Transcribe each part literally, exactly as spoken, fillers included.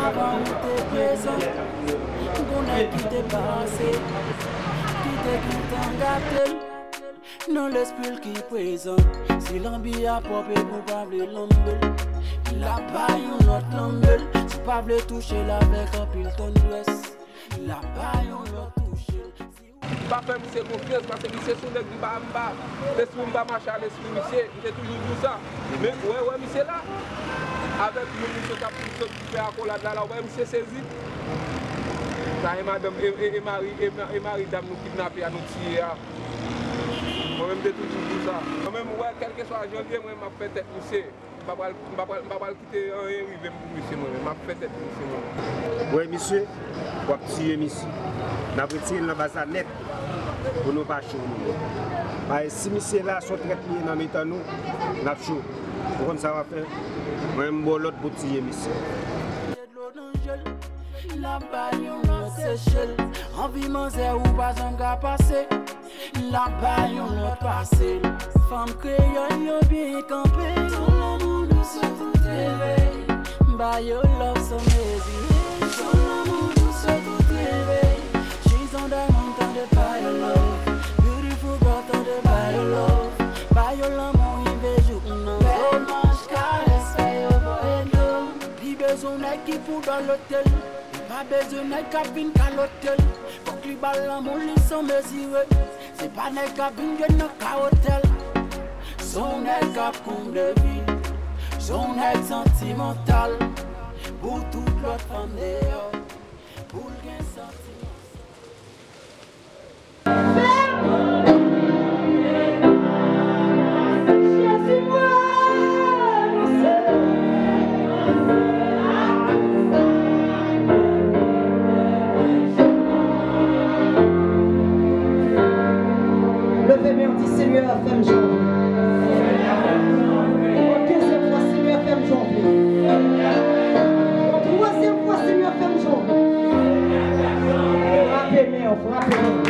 Avan ou te prezan, gon nèg ki te pase, ki te gentan gate l. Nan lespri l ki prezan, si lanbi a pwòp epi w pa vle lanbe l, l ap bay yon lòt lanbe l. Si w pa vle touche l avèk anpil tandrès, l ap bay yon lòt touche l. M pa fè misye konfyans, paske misye se yon nèg m pa, m pa, lespri m pa mache a lespri misye, m te toujou di w sa. Men, wè, wè misye la, avèk moun misye k ap sot fè akolad la, la, wè misye sezi. Sa e madanm, e, e, e mari, e ma-, e mari dam nou kidnape a, nou tiye a. Mwen menm, m te toujou di w sa. Mwen menm, wè, kèlkeswa jan l ye, mwen, m ap fè tèt misye. M pa pral, m pa pral, m pa pral kite anyen rive m pou misye mwen menm. M ap fè tèt misye mwen menm. Wè misye, w ap tiye misye. N ap retire l nan baz la nèt pou nou pa cho nou menm. Paske si misye la, se yon trèt li ye nan mitan nou, n ap cho. Ou konn sa w ap fè? Mwen menm, m ba w lòd pou w tiye misye. Dlo nan je l, l ap bay yon lòt seche l. Anvi manzè ou pa janm ka pase, l ap bay yon lòt pase l. Fanm kreyòl yo byen kanpe. Ton lanmou dous yo tout reve. Ba yo love san mezire. Ton lanmou dous yo tout reve. She's on the mountain, the fire love. Beautiful girl, tande ba yo love. Ba yo lanmou rive jouk nan. Bèl manch karès fè yo voye dlo. Li bezwen nèg ki pou dòlote l. Li pa bezwen nèg k ap vin kalote l. Fòk li ba l lanmou li san mezire. Se pa nèg k ap vin jwe nan ka otèl. Se yon nèg k ap konble vid. Se yon nèg santimantal. Pou tout lòt fanm deyò. Pou l gen santiman. Leve men w, di, Senyè, fè m jan w vle. Yon dezyèm fwa, Senyè, fè m jan w vle. Yon twazyèm fwa, Senyè, fè m jan w vle. Frape men w, frape men w.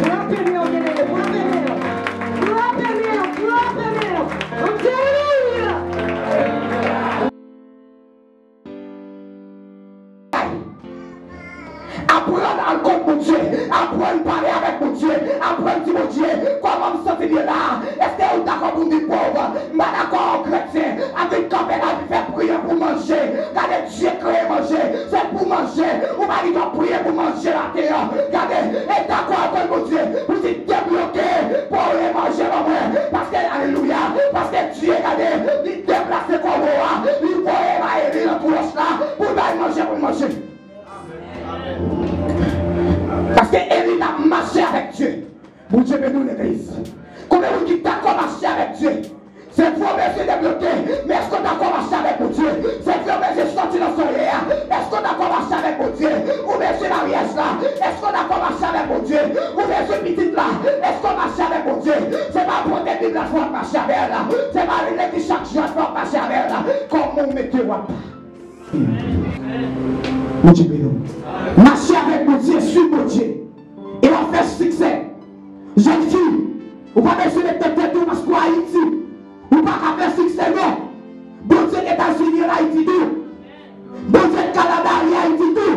Frape men w, byeneme, frape men w. Frape men w, frape men w. Alelouya! Aprann al kot Bondye, aprann pale avèk Bondye, aprann di Bondye, kòman m santi m ye la? Èske ou dakò pou m vin pòv? M pa dakò yon kretyen ap vin kanpe la, vin fè priyè pou manje. Gade, Dye kreye manje, se pou manje. Ou pa gen dwa priye pou manje latè an. Gade, e dakò avèk Bondye pou di debloke, voye manje ban mwen. Paske, alelouya, paske Dye, gade, li deplase kòbo a, li voye ba Eli nan twou wòch la, pou l bay manje pou l manje. Paske Eli t ap mache avèk Dye. Bondye beni w, legliz. Konbyen moun ki dakò mache avèk Dye? Se vre w bezwen debloke, men èske w dakò mache avèk Bondye? Se vre w bezwen sòti nan sa w ye a, èske w dakò mache avèk Bondye? Ou bezwen maryaj la, èske w dakò mache avèk Bondye? Ou bezwen pitit la, èske w mache avèk Bondye? Se pa pote Bib la fò w ap mache avè l, se pa vin legliz chak jou fò w ap mache avè l. Kòman w mete w ap Bondye beni w. Mache avèk Bondye, swiv Bondye. E w ap fè siksè. Jèn fi, ou pa bezwen met nan tèt ou paske w Ayiti, ou pa ka fè siksè non. Bondye k Etazini an Ayiti tou. Bondye k Kanada li Ayiti tou.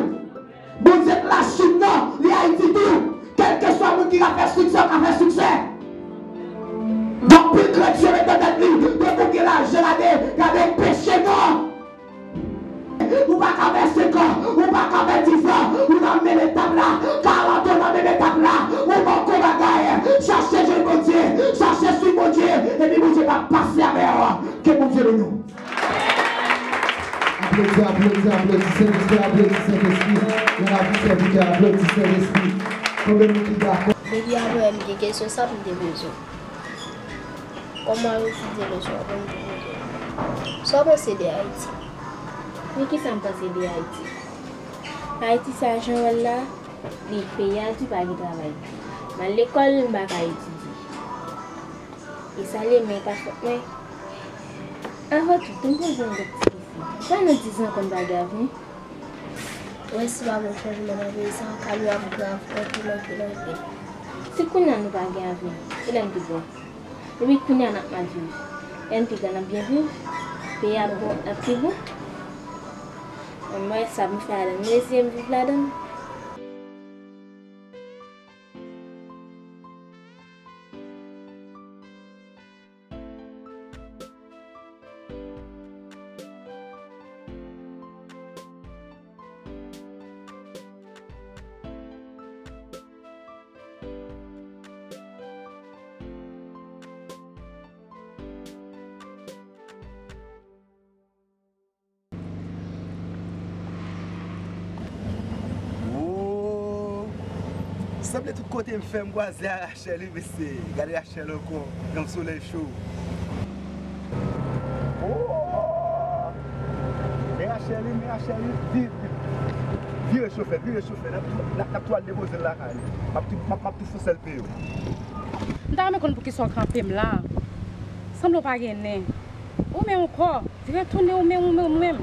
Bondye k Lachin nan li Ayiti tou. Kèlkeswa moun ki ka fè siksè, w ka fè siksè. Donk, anpil kretyen met nan tèt li, depi w gen lajan, gade, gade peche non. Ou pa ka fè senk an, ou pa ka fè diz an, ou nan menm etap la, karant an nan menm etap la, ou poko bagay. Chache jwenn Bondye, chache swiv Bondye, epi Bondye va pase avè w. Ke Bondye beni w. Aplodi, aplodi, aplodi Sentespri, aplodi Sentespri. Nan lavi sèvitè, aplodi Sentespri. Konbyen moun ki dakò? Depi apre m gen kesyon sa m te poze w. Kòman w etidye leson an pou m te poze w? Sa w panse de Ayiti? Men kisa m panse de Ayiti? Ayiti sa jan w wè l la, li peyi a di pa gen travay. M al lekòl, m pa ka etidye. E sa l ye, men e pa fòt mwen. Avan tout, pou m poze yon lòt ti kesyon. Ou kwè nan diz an konn pa gen avni? Wi, si pa gen chanjman nan peyi sa, ka nou ap grav anpil, anpil, anpil. Si kounye a nou pa gen avni, kilè n pi bon? Epi kounye a n ap mal viv. Lè n pi gran n ap byen viv? Peyi a ap bon, ap pi bon? Mwen, sa m fè ladan, m reziyen m viv ladan l. Woo! Sanble tout kote m fè m kwaze a Rachel, wi, mesye. Gade Rachel ankò, nan solèy cho. Woo! Men Rachel, wi, men Rachel, wi. Vi-, vi-, vire chofè, vire chofè. N ap, n ap, n ap tou al depoze l lakay li. M ap tou, m ap, m ap tou fè sèl peye w. M ta renmen konn poukisa w kanpe m la. Sanble w pa gen nen. Ou menm ankò, vire tounen ou menm, ou menm, ou menm.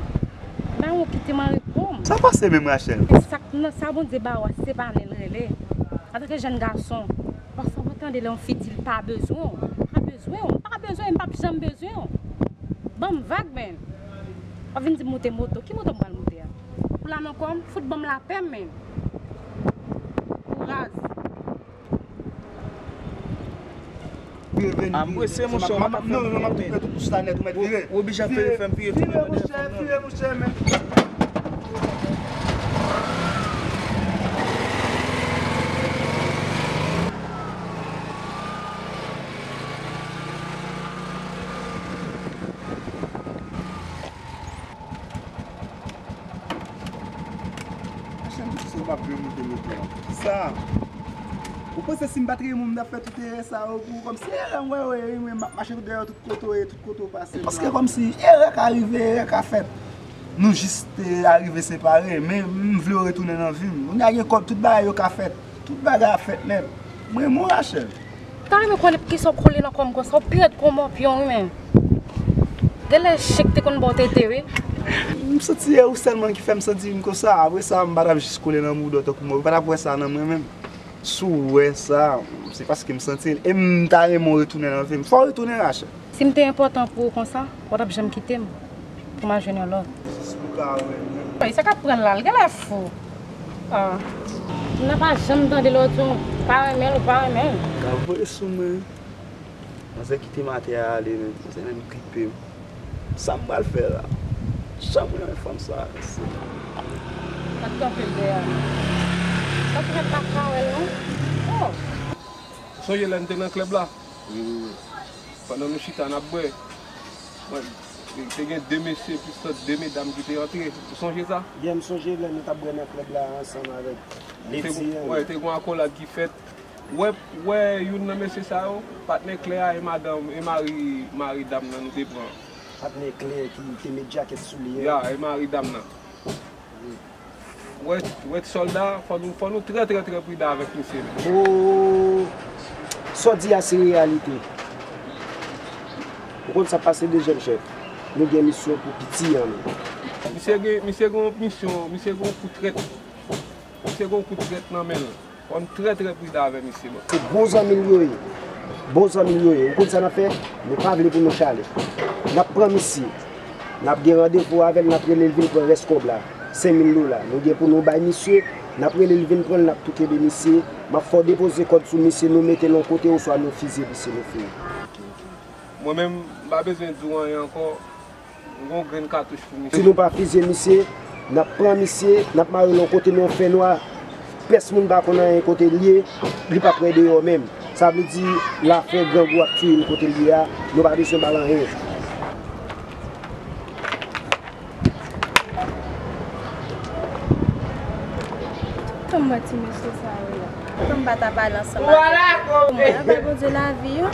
Ba yon kite m an repo m. Sa pase menm, Rachel? E sa k nan sa Bondye ba w a, se pa nen l rele. Antanke jèn gason, pafwa w tande lè yon fi di l pa bezwen w, pa bezwen w, pa bezwen m, p ap janm bezwen w. Ban m vag, men. W ap vin di m moute moto. Ki moto m pral moute a? Ou la nan kò m, fout ban m lapè, men. Ou raz. Vire, vire, vire. A, m prese, monchè, w pa ka fè m vire. Non, non, m ap toufe tout bouch la nèt, ou mèt vire. Ou oblije ap fè, fè m vire tounen nan dèyè fanm nan. Vire, monchè, vire, monchè, men. Machann, poukisa w pa vle moute moto a? Sa, ou panse si m pa t renmen w, m t ap fè tout erè sa yo pou ou? Kòmsi erè m wè yo ye, wi, mwen m ap mache dèyè w tout kote w ye, tout kote w pase. Paske kòmsi erè ka rive, erè ka fèt. Nou jis te arive separe, men m vle w retounen nan vi m. Kounye a gen kòb, tout bagay yo ka fèt. Tout bagay ap fèt nèt. Mwen, mon Rachel. M ta renmen konnen poukisa w kole nan kò m konsa, w pi rèd ke yon mòpyon, wi, men. Genlè chen k te konn ba w tete, wi. M santi e ou sèlman ki fè m santi m konsa. Apre sa, m pa t ap jis kole nan bouda w tankou mòpyon. Ou pa t ap wè sa nan mwen menm. Si w wè sa, se paske m santi l. E m ta renmen w retounen nan vi m. Fò w retounen, Rachel. Si m te enpòtan pou ou konsa, ou pa t ap janm kite m pou m al jwenn yon lòt. Jis pou w ka wè l menm. Ey, sa k ap pran l la? L genlè fou. Ah. M nan pa janm tande lè w di w pa renmen l, ou pa renmen l. Ka voye sou mwen. Manzè kite m atè a ale menm. Manzè menm gripe m. Sa m pral fè la? Jan mwen renmen fanm sa, mesye. Pa t kanpe l dèyè a non. Sa frè m pa ka wè l non. Oh. Sonje lè n te nan klèb la? Wi, wi, wi. Pandan nou chita n ap bwè, mwen, te gen de mesye plis lòt de medam ki te antre. Ou sonje sa? Yè, m sonje lè nou t ap bwè nan klèb la ansanm avèk Ledi an. Wè, te gen yon akolad ki fèt. Wè, wè youn nan mesye sa yo, patnè Klè a e madanm, e mari, mari dam nan nou te pran. Patnè Klè ki te met jakèt sou li an. Ya, e mari dam nan. Wi. Wè, wè ti sòlda, fò nou, fò nou trè, trè, trè pridan avèk misye menm. Oh, sa w di a se reyalite. Ou konn sa k pase de jèn chèf. Nou gen misyon pou piti an nou. Misye gen, misye gen yon misyon, misye gen yon kou trèt. Misye gen yon kou trèt nan men l. Fò n trè, trè pridan avè misye, bro. Se bon zanmi l yo ye. Bon zanmi l yo ye. Ou konn sa n ap fè? Nou pa vle pou nou chale. N ap pran misye. N ap gen randevou avè l, n ap rele l vin pran rès kòb la. Senk mil dola. Nou gen pou nou bay misye. N ap rele l vin pran l, n ap tou kenbe misye. M ap fè w depoze kòd sou misye, nou mete l yon kote, oswa nou fizye misye, nou fini. Mwen menm, m pa bezwen di w anyen ankò. M gen yon grenn katouch pou misye. Si nou pa fizye misye, n ap pran misye, n ap mare l yon kote nan yon fènwa. Pèsonn pa konn anyen kote l ye, li p ap prè deyò menm. Sa vle di, lafè grangou ap touye n kote l ye a, nou pa bezwen ba l anyen. Tann m wè ti mesye sa yo la. Tann m pa ta pale ansanm avèk yo. Mwen, bay Bondye lavi yo.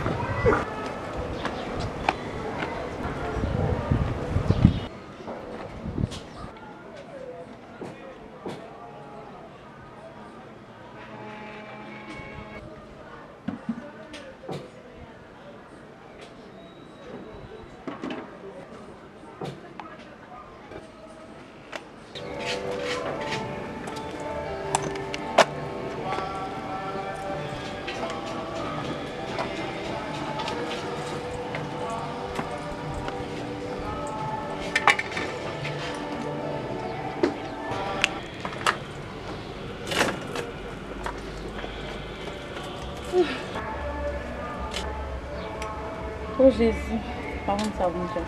O Jezi, pa konn sa pou m fè.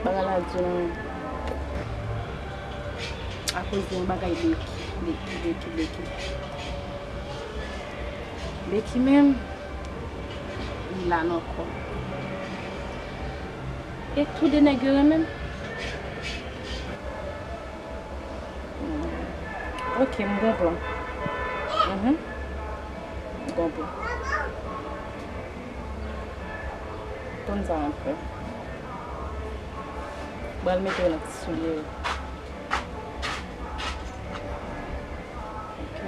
Bagay la di non. Akoz de yon bagay Becky, Becky, Becky, Becky. Becky menm, li la nan kò. E tou de nèg yo renmen m. Ok, m gon plan. Mhm. M gon plan. Konn sa m ap fè. Pral mete yo nan ti soulye yo. Ok.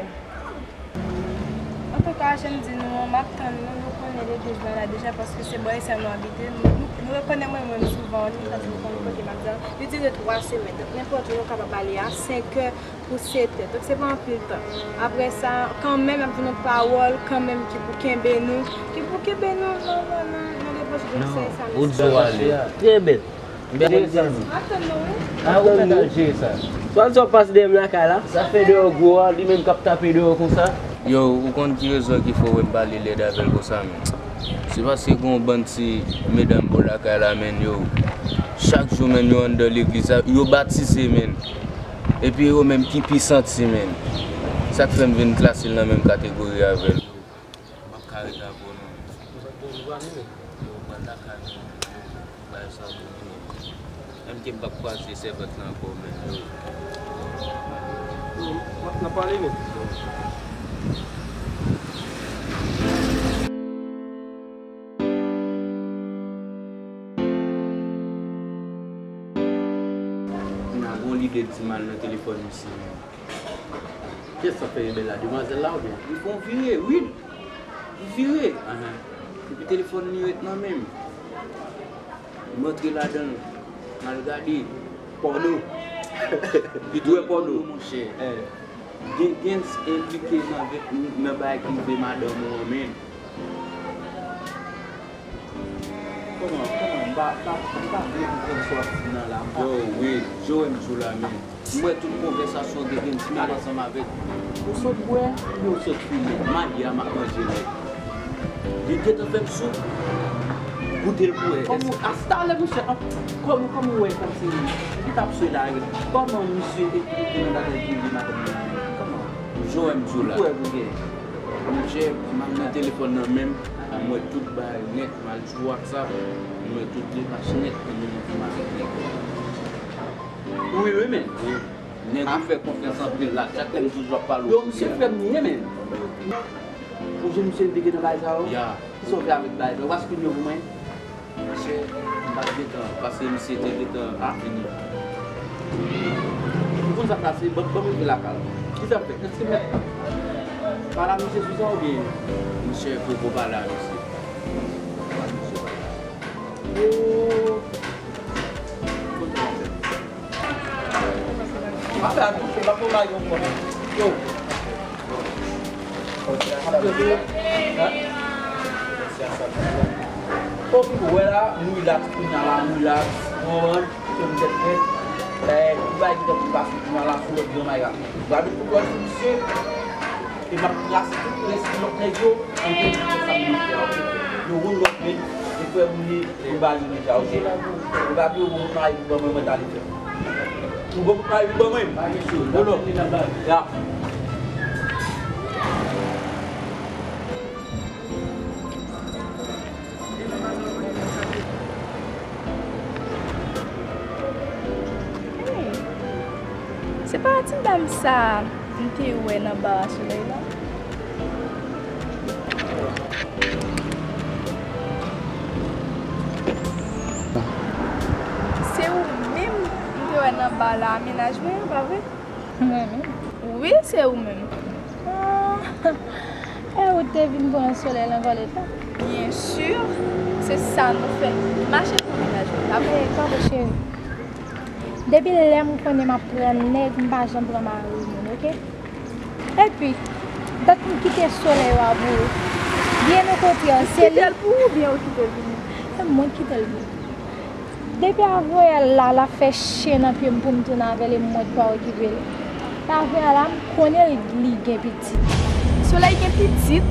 Antouka, jan m di nou an, m ap tann nou, nou konnen legliz mwen la deja, paske se bò isi a nou abite. Nou, nou, nou rekonèt mwen menm souvan, nou sa di nou konn kote m ap di an. Li dire twa semèn. Donk, nenpòt jou, nou kapab ale a senkè pou setè. Donk, se pa anpil tan. Apre sa, kanmenm, y ap di nou pawòl, kanmenm, ki pou kenbe nou, ki pou kenbe nou nan, nan, nan, nan levanjil. Donk, se sa, mesye. Ou di w ale. Trè byen. Byen, mezanmi. Atann nou, wi. A, ou mèt al jere sa. Swa di w ap pase dèyè m lakay la. Sa fè deyò gwo a, li menm k ap tape deyò konsa. Yo, ou konn ki rezon ki fè w wè m pale lèd avè l konsa, menn? Se paske gen yon bann ti medam bò lakay la, menn, yo. Chak jou, menn, yo anndan legliz la, yo batize, menn. Epi yo menm ki pi santi, menn. Sa k fè m vin klase l nan menm kategori avè l. M p ap ka ret avè w non. Yo, pral lakay nou, yo, bay sa pou nou. Menm ke m p ap kwaze sèvant lan ankò, men yo. Yo, n ap, n ap pale men. M gen yon lide di m al nan telefòn misye. Kiyès sa fè rebèl la? Demwazèl la oubyen? Li fè yon vire, wi. Li vire. Ahan. Epi telefòn li ret nan men m. M antre ladan l. M al gade. Pòno. Li dwe pòno, monchè. Eh. Gen, gen enplike nan, nan bagay ki rive madanm ou an, men. Kòman, kòman, m pa, m pa, m pa byen konprann sa w ap di m nan la, m pa. Yo, wi, Joe, m di w la, men. M wè tout konvèsasyon w te gen, ti mal ansanm avèk. Ou sot bwè, oubyen ou sot fimen? Mayi a m ap manje nèt. Li gentan fè m sou. Goute l pou wè. Kòman, a talè, monchè, an, kòman, kòman w wè kòmsi, ki t ap swe la, kòman misye te, te nan bagay prive madanm nan? Kòman? Joe, m di w la. Ki prèv ou gen? Monchè, m ap nan telefòn nan men m, m wè tout bagay nèt, m al sou WhatsApp, m wè tout demach nèt, m menm ansanm avèk nèg yo. Wi, wi, men. Wi. Nèg ou fè konfyans anpil la, chak lè m toujou ap pale w. Yo, misye frè m li ye, men. Ou jwenn misye depi nan bagay sa yo? Ya. Kisa w fè avèk bagay sa yo? Ou pa siprime yo pou mwen? Monchè, m pa t gentan, paske misye te gentan ap vini. Ou konn sa k pase, ban, ban m rive lakay la. Kisa k fèt? Èske m mèt pale a misye sou sa oubyen? Monchè, poko pale a misye. Pale misye, pale. Oh. Konn sa k fèt. M ap fè atouche, m ap fè w bagay yon fwa. Yo. Oke, ou wè la, m rilaks, kounye a la, m rilaks, ou konprann? Se m tèt frèt. Eh, tout bagay ki t ap pase kounye a la, sou lòd granmay la. Gade pou kò sou misye. E m ap trase tout rès lòt nèg yo, antre nan sa m vle fè a, oke? Yo woun lòt men, e frè m li, li ba li deja, oke? Ou pa bliye ou bon travay pou ban mwen, mwen t ale fè. Ou bon travay pou ban mwen? Hold up. Ya. Hey, se pa ti dam sa m te wè nan ba a Solèy la? Se ou menm m te wè nan ba la a mennaj mwen an, pa vre? Mwen menm? Wi, se ou menm. Ah, e ou te vin pran Solèy nan kòlèt la? Byensi, se sa nou fè. Mache pran mennaj mwen, pa vre? Eh, pa vre, cheri. Depi lè m konnen m ap pran nèg, m pa janm pran mari moun, oke? Epi, dat m kite Solèy la pou ou. Byen okontrè, se li. Ou kite l pou ou oubyen ou kite l pou mwen? Se mwen k kite l pou ou. Depi avoye l la, l ap fè chen nan pye m pou m tounen avè l e mwen k pa okipe l. Avoye l la, m konnen l, li gen pitit. Solèy gen pitit?